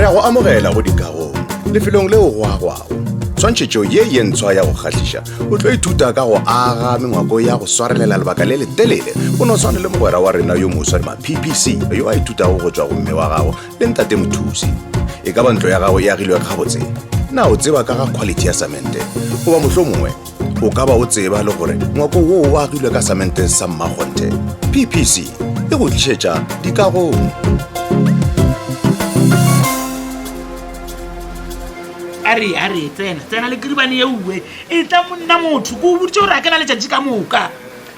Re a go amogela go dikagong, lefelong leo go agwago. Tshwantšhetšo ye ye ntshwa ya go kgahliša, o tlo ithuta ka go aga mengwako ya go swarelela lebaka le letelele go no swana le mogwera wa rena yo moswa ma-PPC yo a ithutago go tšwa go mme wa gago le ntate mothusi. E ka ba ntlo ya gago e agilwe gabotse? Na o tseba ka ga quality ya samente? Goba mohlomongwe o ka ba o tseba le gore ngwako woo o agilwe ka samente sa mmakgonthe? PPC e go tlišetša dikagong. A re, a re, tsena, tsena le kiribane ye uwe. E tla monna motho, ke o boditše gore a ke na letšatši ka moka.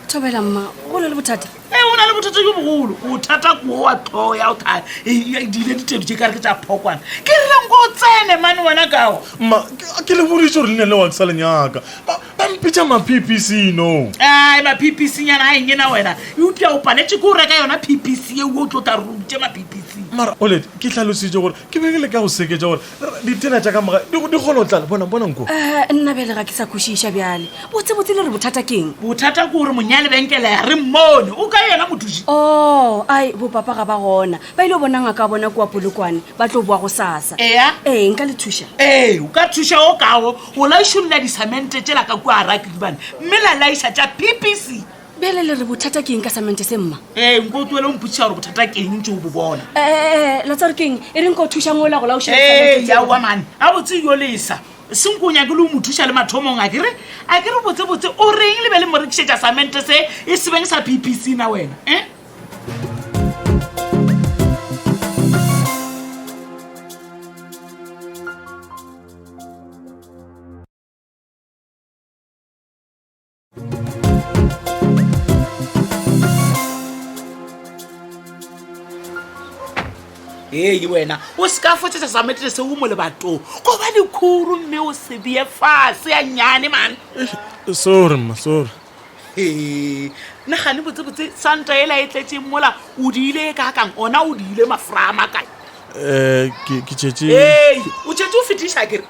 Thobela mma, go na le bothata? Ee, o na le bothata jo bogolo. Bothata ko wa tlhogo ya go tha dile ditedu tše kare ke tša phokwana. Ke rile nko o tsene mane wena kao. Mma, ke le boditše gore leina leo ga ke sa le nyaka. Ba, ba mpitša ma-PPC no. Ai, ma-PPC nyana a eng na wena? Eupša o paletše ke go reka yona PPC ye o tlo tla rutše ma-PPC. Mara, Oledi, ke hlalositše gore ke be ke leka go seketša gore ditena tša ka moga di di kgone go tlala bona bona nko Eh, nna bjale ga ke sa kwešiša bjale botsebotse le re bothata keng bothata ke gore monyale benkele ya re mmone o ka yena mothuši o oh, ai bopapa ga ba gona ba ile bona ngaka bona kua polokwane ba tlo boa go sasa ea ee nka le thuša ee o ka thuša o kago o laišolla disamente tšela ka kua rakiribane mme la laiša tša ppc Bjale le re bothata ke eng ka samente se mma? Ee, nko o tlohele o mpotšiša gore bothata ke eng ntse o bo bona. Ee, la tsare ke eng? E re nko thuša ngola go laoša Ee, yaowa mane. Gabotse yo lesa. Senko o nyake le o mo thuša le mathomong a ke re? A ke re botsebotse o reng le be le mo rekišetša samente se e se beng sa PPC na wena? Eh? Ee wena o se ka fotsetsa sa metle se o mo lebatong ko ba dikhuru mme o se beye fase ya nnyane man sorry mma sorry ee nagane botsebotse santa ela e tletseng mola o diile e kakang ona o diile mafra a makae um ke tšetse ee o tšetse o fetiša kere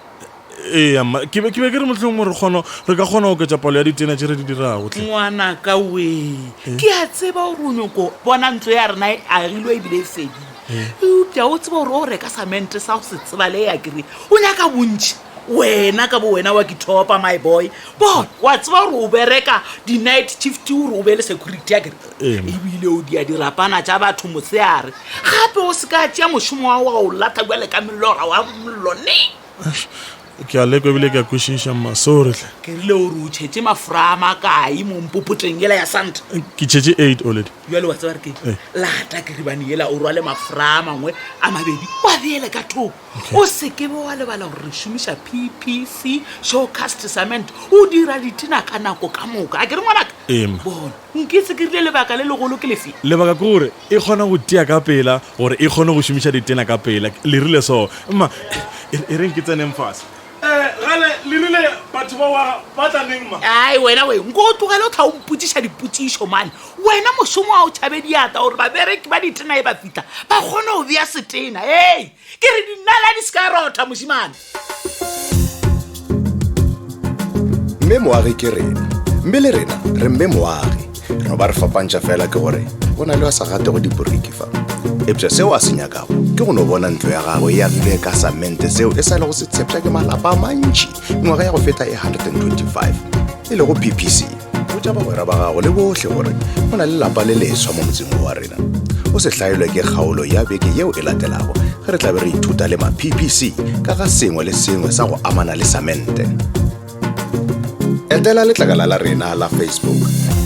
Ee, mma, ke be ke be ke re mohlomongwe re kgona re ka kgona go oketša palo ya ditena tše re di dirago tle. Ngwanaka we, ke a tseba gore o nyoko bona ntlo ya rena e agilwe ebile e fedile. Eupša o tseba gore o reka samente sa go se tsebale ya kere o nyaka bontši. Wena ka bo wena wa ke thopa my boy. Bona, wa tseba gore o bereka di-night shift gore o be le security ya kere. Ee, mma. Ebile o dia dirapana tša batho motseare. Gape o se ka tšea mošomo wa wa o latha bjale ka melora wa mollo ne. Ke a lekwa ebile ke a kwešiša mma, sorry hle. Ke rile o re o tšhetše mafura a makae mo mpopoteng yela ya santa? Ke tšhetše eight already. Bjale wa tseba re keng? Eh. Lata keribane yela o rwale mafura a mangwe a mabedi wa beele ka thoko. O se ke be wa lebala gore re šomiša PPC Showcast Cement o dira ditena ka nako ka moka. A ke re ngwanaka? Ee mma. Bona, nketse ke rile lebaka le legolo ke lefe? Lebaka ke gore E kgona go tia ka pela gore e kgone go šomiša ditena ka pela. Le rile so. Mma, e, e reng ke tseneng fase. Eh, gale le rile batho ba wa ba tla neng ma? Ai wena we, nko o tlogele o tla o mpotšiša dipotšišo mane. Wena mošomo wa o tšhabe diata gore babereki ba ditena e ba fihla ba kgone go bea setena. Hei, ke re dinala di se ka rotha mošimane. Mme Moagi ke rena, mme le rena re Mme Moagi. Re no ba re fapantšha fela ke gore go na le a sa gatego diporiki fa. Eupša seo a se nyakago ke go no bona ntlo ya gagwe e agilwe ka samente seo e sa lego se tshepša ke malapa a mantši mengwaga ya go feta e 125 e lego PPC. Botša bagwera ba gago le bohle gore go na le lapa le leswa mo motseng wo wa rena. O se hlaelwe ke kgaolo ya beke yeo e latelago ge re tla be re ithuta le ma-PPC ka ga sengwe le sengwe sa go amana le samente. Etela letlakala la rena la Facebook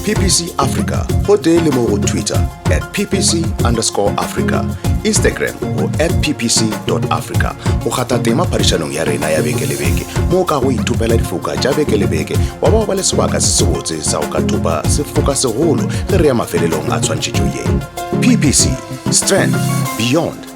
PPC Africa gotee le mo go Twitter at PPC underscore Africa, Instagram go at PPC dot Africa go kgatha tema phadišanong ya rena ya beke le beke mo o ka go ithopela difoka tša beke le beke wa ba wa ba le sebaka se sebotse sa go ka thopa sefoka segolo ge re ya mafelelong a tshwantšhetšo ye. PPC, Strength Beyond.